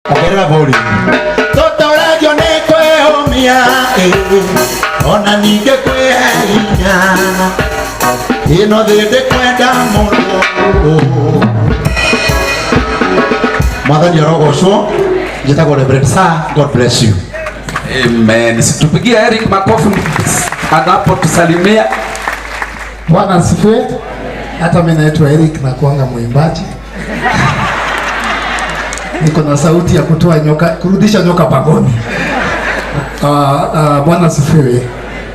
Ongerera volume. Tũtũragio nĩ kwĩyũmia ona ningĩ kwĩhinya ĩno thĩ ndĩkwenda mũndũ. Mwathani arogocwo. Njĩtagwo Reverend Sir. God bless you. Amen. Situpigie Eric makofi anapotusalimia. Bwana asifiwe. Hata mimi naitwa Eric na kuanga mwimbaji. Niko na sauti ya kutoa nyoka, kurudisha nyoka pangoni. Bwana asifiwe.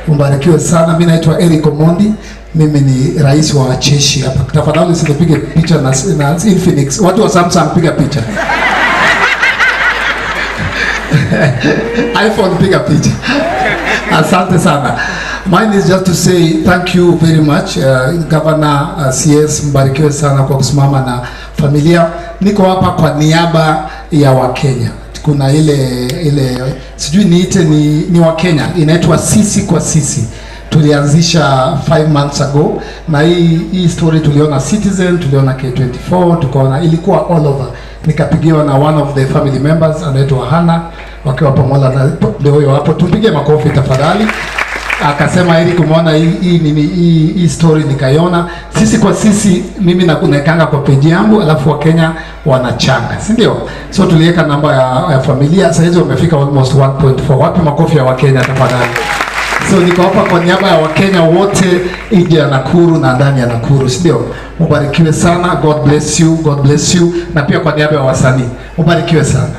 Mbarikiwe sana. Mimi naitwa Eric Omondi. Mimi ni rais wa wacheshi hapa. Tafadhali usinipige picha na Infinix. Watu wa Samsung, piga picha. iPhone, piga picha. Asante sana. Mine is just to say thank you very much, Governor, CS, mbarikiwe sana kwa kusimama na familia. Niko hapa kwa niaba ya Wakenya. Kuna ile sijui niite ni Wakenya, inaitwa Sisi kwa Sisi. Tulianzisha 5 months ago na hii story tuliona Citizen, tuliona K24, tukaona ilikuwa all over. Nikapigiwa na one of the family members anaitwa Hana, wakiwa pamoja na ndio huyo hapo, tupige makofi tafadhali. Akasema, "Eric, umeona hii nini, hii story?" Nikaiona. Sisi kwa Sisi, mimi naekanga kwa page yangu, alafu Wakenya wanachanga, si ndio? So tuliweka namba ya familia, sasa hizi wamefika almost 1.4. Wapi makofi ya Wakenya tafadhali? So niko hapa kwa niaba ya Wakenya wote nje ya Nakuru na ndani ya Nakuru, si ndio? Mubarikiwe sana, God bless you, God bless you, na pia kwa niaba ya wasanii, mubarikiwe sana.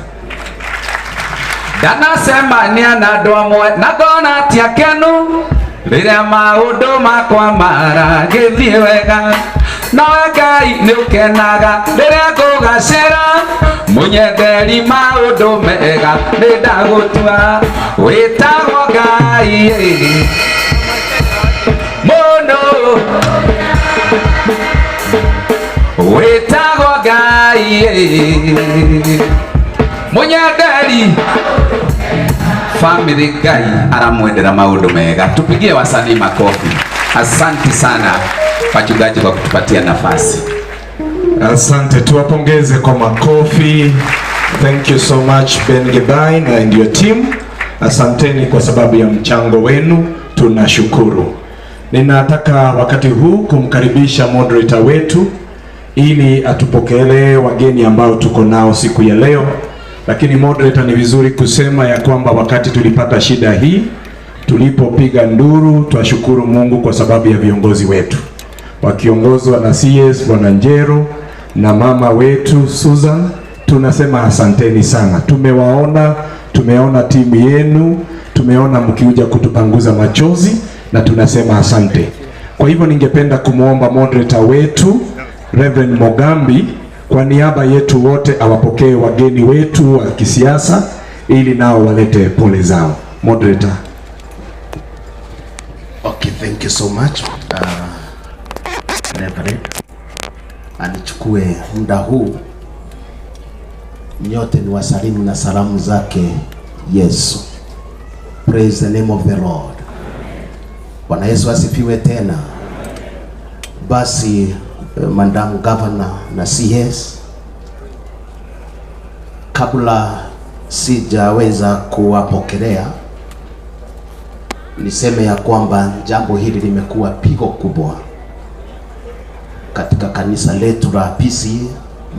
Ndanacemania na andũ amwe na ngona ti akenu rĩrĩa maũndũ makwa maragĩthiĩ wega, nowe Ngai nĩ ũkenaga rĩrĩa ngũgacĩra, mũnyenderi maũndũ mega nĩ ndagũtua, wĩtagwo Ngai mũno, wĩtagwo Ngai mũnyenderi family. Ngai aramwendera maũndũ mega. Tupigie wasanii makofi. Asante sana wachungaji kwa kutupatia nafasi. Asante, tuwapongeze kwa makofi. Thank you so much, Ben Gebain and your team. Asanteni kwa sababu ya mchango wenu, tunashukuru. Ninataka wakati huu kumkaribisha moderator wetu ili atupokelee wageni ambao tuko nao siku ya leo. Lakini moderator, ni vizuri kusema ya kwamba wakati tulipata shida hii, tulipopiga nduru, twashukuru Mungu kwa sababu ya viongozi wetu wakiongozwa na CS Bwana Njeru na mama wetu Susan, tunasema asanteni sana. Tumewaona, tumeona timu yenu, tumeona mkiuja kutupanguza machozi na tunasema asante. Kwa hivyo ningependa kumwomba moderator wetu Reverend Mogambi kwa niaba yetu wote awapokee wageni wetu wa kisiasa ili nao walete pole zao. Moderator. Okay, thank you so much, Reverend. Anichukue muda huu nyote ni wasalimu na salamu zake Yesu. Praise the name of the Lord. Bwana Yesu asifiwe tena. Basi Madam Governor na CS, kabla sijaweza kuwapokelea, niseme ya kwamba jambo hili limekuwa pigo kubwa katika kanisa letu la PCEA,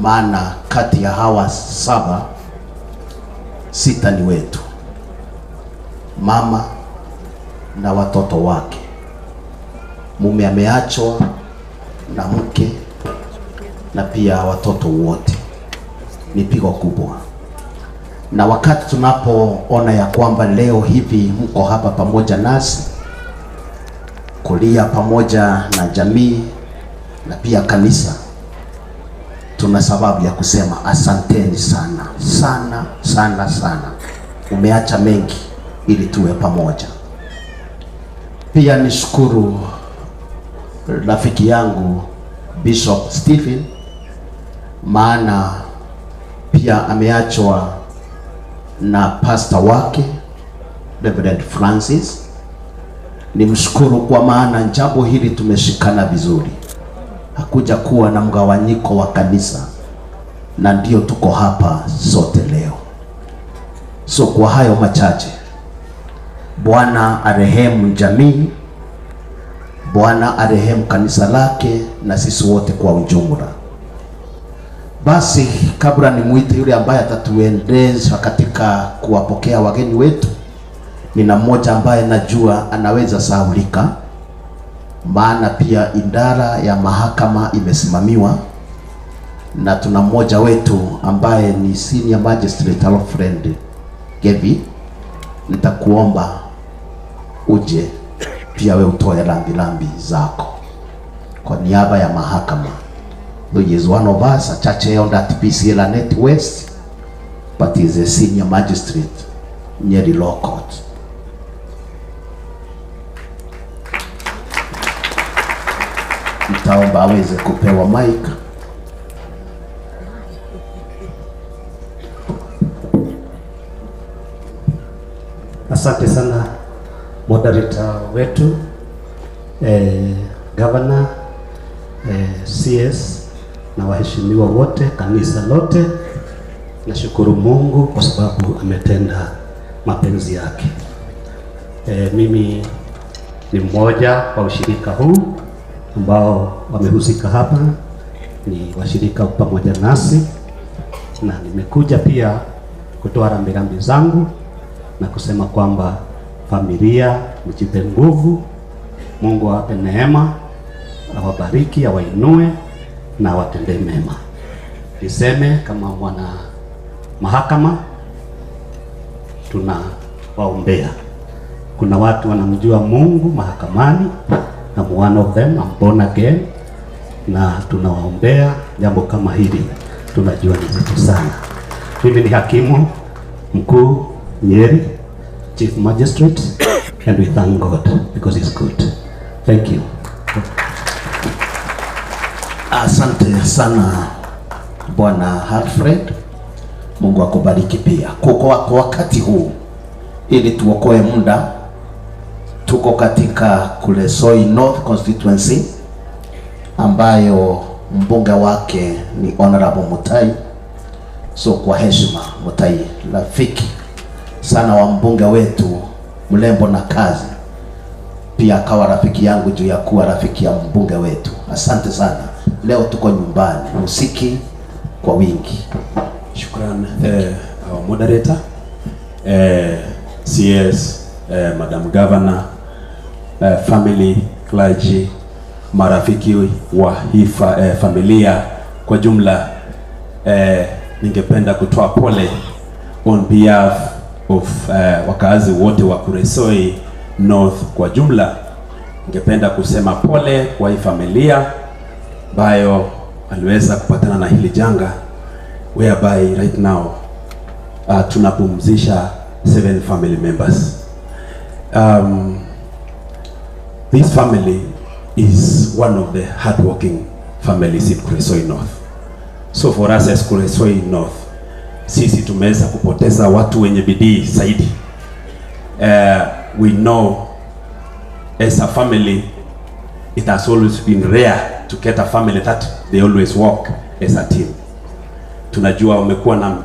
maana kati ya hawa saba, sita ni wetu, mama na watoto wake. Mume ameachwa na mke na pia watoto wote. Ni pigo kubwa, na wakati tunapoona ya kwamba leo hivi mko hapa pamoja nasi kulia pamoja na jamii na pia kanisa, tuna sababu ya kusema asanteni sana sana sana sana. Umeacha mengi ili tuwe pamoja. Pia nishukuru rafiki yangu Bishop Stephen, maana pia ameachwa na pastor wake Reverend Francis. Nimshukuru kwa maana jambo hili tumeshikana vizuri, hakuja kuwa na mgawanyiko wa kanisa. Na ndio tuko hapa sote leo. So kwa hayo machache, Bwana arehemu jamii, Bwana arehemu kanisa lake na sisi wote kwa ujumla. Basi kabla nimuite yule ambaye atatuendesha katika kuwapokea wageni wetu, nina mmoja ambaye najua anaweza sahaulika, maana pia idara ya mahakama imesimamiwa na tuna mmoja wetu ambaye ni Senior Magistrate Alfred Gevi. Nitakuomba uje pia we utoe rambirambi zako kwa niaba ya mahakama. Though he is one of us, a church elder at PCEA Lanet West, but he is a senior magistrate, Nyeri Law Court. Nitaomba aweze kupewa mic. Asante sana moderator wetu, governor, CS na waheshimiwa wote, kanisa lote. Nashukuru Mungu kwa sababu ametenda mapenzi yake. Mimi ni mmoja wa ushirika huu ambao wamehusika hapa, ni washirika pamoja nasi, na nimekuja pia kutoa rambirambi zangu na kusema kwamba familia mjipe nguvu, Mungu awape neema, awabariki, awainue na awatendee mema. Niseme kama mwana mahakama, tunawaombea. Kuna watu wanamjua Mungu mahakamani, I'm one of them, I'm born again, na tunawaombea. Jambo kama hili tunajua ni zito sana. Mimi ni hakimu mkuu Nyeri, Chief Magistrate, and we thank God because he's good. Thank you. Asante sana Bwana Alfred, Mungu akubariki pia. Kwa wakati huu, ili tuokoe muda, tuko katika Kuresoi North Constituency ambayo mbunge wake ni Honorable Mutai. So kwa heshima, Mutai rafiki sana wa mbunge wetu mlembo na kazi, pia akawa rafiki yangu juu ya kuwa rafiki ya mbunge wetu. Asante sana. Leo tuko nyumbani, muziki kwa wingi. Shukran, our moderator, CS, Madam Governor, family, clergy, marafiki wa hii familia kwa jumla. Ningependa kutoa pole on behalf of wakazi wote wa Kuresoi North kwa jumla. Ningependa kusema pole kwa hii familia ambayo waliweza kupatana na hili janga, whereby right now tunapumzisha 7 family members. This family is one of the hardworking families in Kuresoi North. So for us as Kuresoi North, sisi tumeweza kupoteza watu wenye bidii zaidi. We know as a family it has always been rare to get a family that they always work as a team. Tunajua wamekuwa na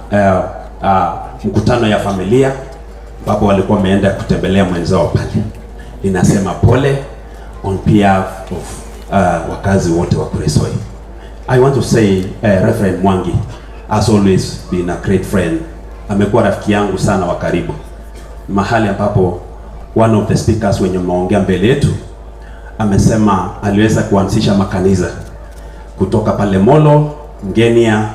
mkutano ya familia ambapo walikuwa wameenda kutembelea mwenzao pale. Ninasema pole on behalf of wakazi wote wa Kuresoi. I want to say Reverend Mwangi has always been a great friend. Amekuwa rafiki yangu sana wa karibu. Mahali ambapo one of the speakers wenye wameongea mbele yetu amesema aliweza kuanzisha makanisa kutoka pale Molo, Ngenia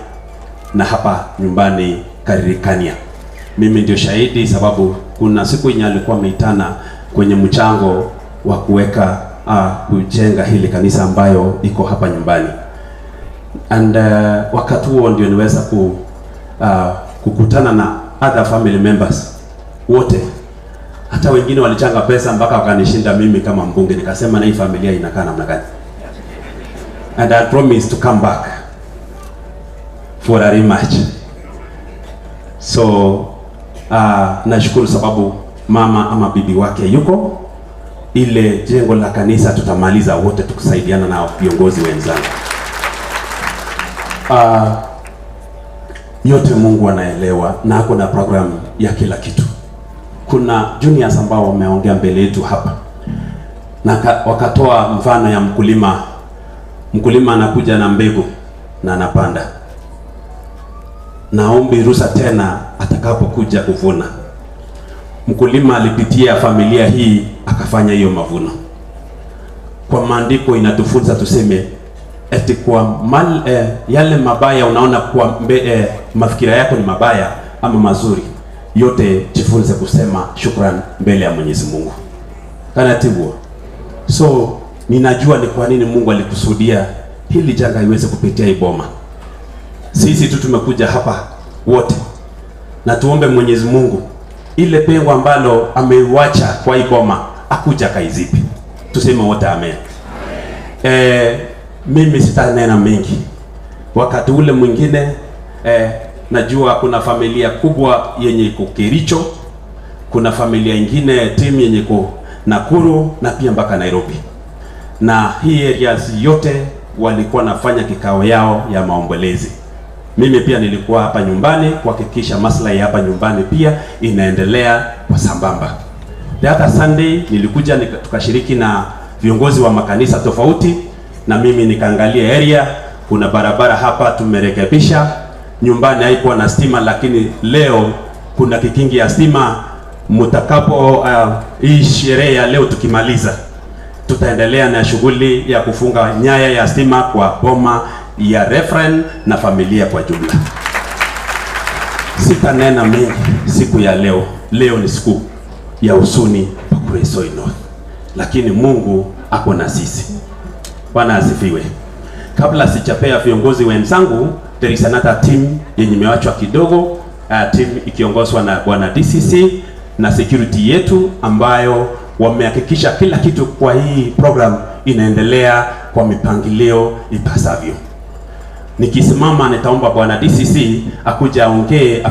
na hapa nyumbani Karirikania. Mimi ndio shahidi, sababu kuna siku yenye alikuwa ameitana kwenye mchango wa kuweka kujenga hili kanisa ambayo iko hapa nyumbani. And wakati huo ndio niweza kukutana na other family members wote. Hata wengine walichanga pesa mpaka wakanishinda mimi kama mbunge. Nikasema na hii familia inakaa namna gani? And I promised to come back for a rematch. So nashukuru sababu mama ama bibi wake yuko. Ile jengo la kanisa tutamaliza wote tukisaidiana na viongozi wenzangu. Yote Mungu anaelewa na ako na program ya kila kitu. Kuna juniors ambao wameongea mbele yetu hapa na wakatoa mfano ya mkulima. Mkulima anakuja na mbegu na anapanda, na ombi ruhusa tena atakapokuja kuvuna. Mkulima alipitia familia hii akafanya hiyo mavuno. Kwa maandiko inatufunza tuseme eti kwa yale mabaya unaona kwa mafikira yako ni mabaya ama mazuri, yote jifunze kusema shukran mbele ya Mwenyezi Mungu. Kana tibwa. So ninajua ni kwa nini Mungu alikusudia hili janga iweze kupitia hii boma. Sisi tu tumekuja hapa wote na tuombe Mwenyezi Mungu ile pengo ambalo ameiwacha kwa hii boma akuja kaizipi. Tuseme wote amen. Mimi sitanena mengi. Wakati ule mwingine najua kuna familia kubwa yenye iko Kericho, kuna familia ingine timu yenye iko Nakuru na pia mpaka Nairobi. Na hii areas yote walikuwa nafanya kikao yao ya maombolezi. Mimi pia nilikuwa hapa nyumbani kuhakikisha maslahi hapa nyumbani pia inaendelea kwa sambamba. The other Sunday nilikuja tukashiriki na viongozi wa makanisa tofauti, na mimi nikaangalia area, kuna barabara hapa tumerekebisha, nyumbani haikuwa na stima, lakini leo kuna kikingi ya stima. Mtakapo hii sherehe ya leo tukimaliza, tutaendelea na shughuli ya kufunga nyaya ya stima kwa boma ya Reverend na familia kwa jumla. Sitanena mengi siku ya leo. Leo ni siku ya huzuni pa Kuresoi North, lakini Mungu ako na sisi. Bwana asifiwe. Kabla sijapea viongozi wenzangu, there is another team yenye imewachwa kidogo, team ikiongozwa na Bwana DCC na security yetu ambayo wamehakikisha kila kitu kwa hii program inaendelea kwa mipangilio ipasavyo. Nikisimama nitaomba Bwana DCC akuja aongee,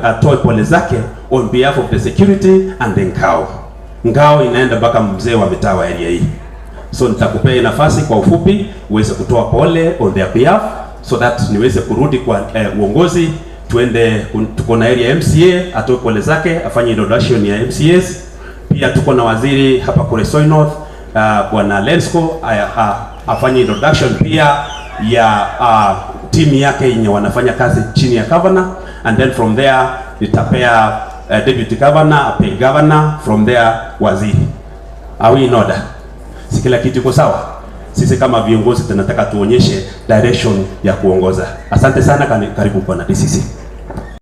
atoe pole zake on behalf of the security and the ngao. Ngao inaenda mpaka mzee wa mitaa wa area hii. So nitakupea nafasi kwa ufupi uweze kutoa pole on their behalf so that niweze kurudi kwa uongozi, tuende tuko na area MCA atoe pole zake, afanye introduction ya MCAs. Pia tuko na waziri hapa Kuresoi North, Bwana Lensko afanye introduction pia ya timu yake yenye wanafanya kazi chini ya governor, and then from there nitapea deputy governor, ape governor, from there waziri. Are we in order? Si kila kitu iko sawa? Sisi kama viongozi tunataka tuonyeshe direction ya kuongoza. Asante sana, karibu Bwana DCC.